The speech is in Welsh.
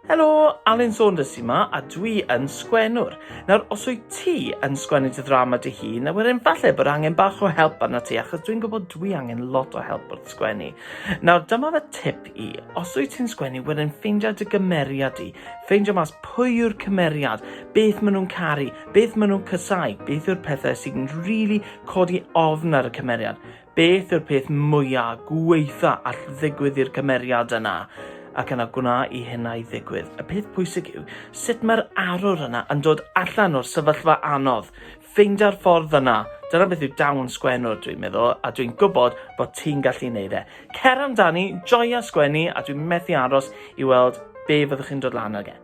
Helo, Alun Saunders sy 'ma, a dwi yn sgwennwr. Nawr, os wyt ti yn sgwennu dy ddrama dy hun, nawr wedyn falle bod angen bach o help arna ti, achos dwi'n gwybod dwi angen lot o help wrth sgwennu. Nawr, dyma fy tip i. Os wyt ti'n sgwennu, wedyn ffeindio dy gymeriad di. Ffeindio mas pwy yw'r cymeriad, beth maen nhw'n caru, beth maen nhw'n casau, beth yw'r pethau sy'n rili codi ofn ar y cymeriad. Beth yw'r peth mwya gweitha all ddigwydd i'r cymeriad yna? Ac yna gwna i hynna i ddigwydd. Y peth pwysig yw sut mae'r arwr yna yn dod allan o'r sefyllfa anodd. Ffeindia'r ffordd yna. Dyna beth yw dawn sgwennwr, dwi'n meddwl, a dwi'n gwybod bod ti'n gallu neud e. Cer amdani, joia sgwennu, a dwi'n methu aros i weld be fyddwch chi'n dod lan ag e.